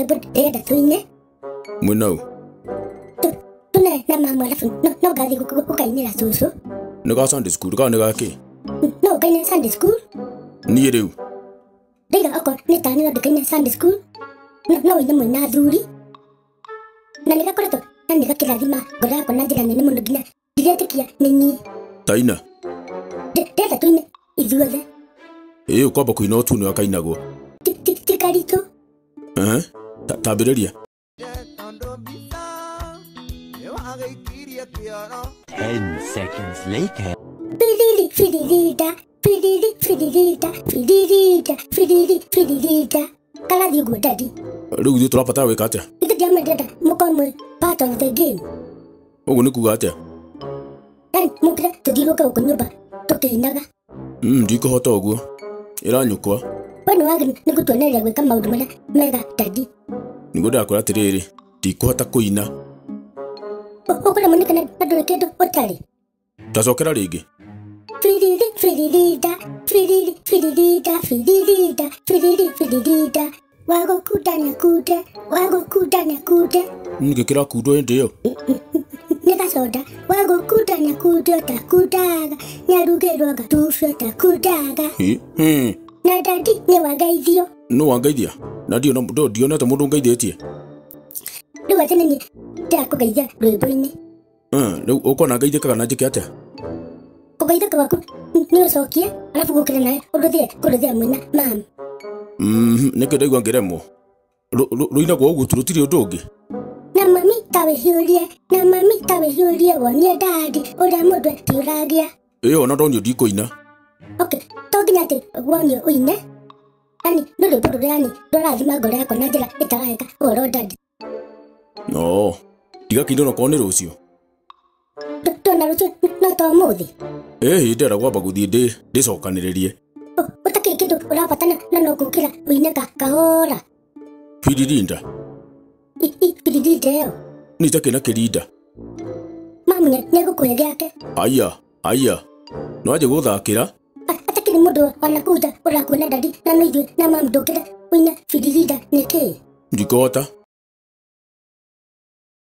rwĩmbo ndĩrenda tũine. Mwĩnau. Tune na mamu alafu no ngathiĩ gũkainĩra cũcũ. Nĩ ga Sunday school kana nĩ ga kĩ? No ũkaine Sunday school. Niĩ rĩu. Ndaiga okorwo nĩ tani no ndĩkaine Sunday school. No ũine mwĩna athuri. Na nĩgakoretwo na nĩgakĩrathima ngoro yakwa na njĩra nene mũno nginya ndiretĩkia nĩ niĩ. Taina. Ndĩrenda tũine ithuothe. Ĩĩ ũkwamba kũina ũtu nĩ wakainagwo. Ti karitũ. Tambĩrĩria. 10 seconds later. Filili fililida filili fililida fililida filili fililida. Karathiĩ ũguo daddy. Rĩu ithuĩ tũrabatara gwĩka atĩa? Ithuĩ ndiamwendete mũkorwo mwĩ part of the game. Ũguo nĩ kuga atĩa? Yaani mũkĩre tũthiũrũrũke gũkũ nyũmba tũkĩinaga. Ndikũhota ũguo. Ĩra nyũkwa. We nĩ wagĩrĩirwo nĩ gũtuonereria gwĩka maũndũ marĩa mega daddy. Nĩguo ndĩrakwĩra atĩrĩrĩ, ndikũhota kũina. Ũkũremwo nĩ kana na ndũrĩ kĩndũ ũtarĩ. Tacokera rĩngĩ. Filili fililida filili fililida fililida filili fililida. Wagũkunda nĩakunde, wagũkunda nĩakunde. Nĩkĩ kĩrakundwo hĩndĩ ĩyo? Nĩ gacoda. Wagũkunda nĩakunde ũtakundaga, nĩarugĩrwo gatubĩ ũtakundaga. Na daddy nĩwangeithio. Nũ wangeithia? Na ndionete mũndũ ũngeithĩtie. Rĩu atĩ nĩ niĩ ndĩrakũgeithia rwĩmbo-inĩ. Rĩu ũkuona ngeithĩkaga na njĩke atĩa? Kũgeithĩka gwaku nĩ ũcokie alafu gũkĩre nawe ũrũthĩe kũrũthĩa mwĩna mam. Nĩkĩ ndaigua ngĩremwo? Rũinagwo ũguo tu rũtirĩ ũndũ ũngĩ. Na mami ta wĩhiũrie, na mami ta wĩhiũrie wonie daddy ũrĩa mũndũ etiũragia. Ĩyo ona ndonio ndikũina. Okay, to nginya atĩ wonio ũine. Yaani nĩ rwĩmbo rũrĩa yaani rũrathima ngoro yakwa na njĩra ĩtaraheka ũhoro daddy. No, ndigakĩina onakorwo nĩ rũciũ. Ndona rũciũ no to ũmũthĩ. Ĩhĩ ndĩrenda kwamba gũthiĩ ndĩcokanĩrĩrie. Ũtakĩrĩ kĩndũ ũrabatana na no gũkĩra ũine kahora. Firirinda. Firirinda ĩyo. Niĩ itakĩrĩ na kĩrinda. Mamu nĩegũkũhe gĩake. Aya, aya. No anjie gũthakĩra. Atakĩrĩ mũndũ ona kũu nja ũrakuona daddy na no ithuĩ na mamu ndũkĩre ũine firirinda nĩkĩ? Ndikũhota.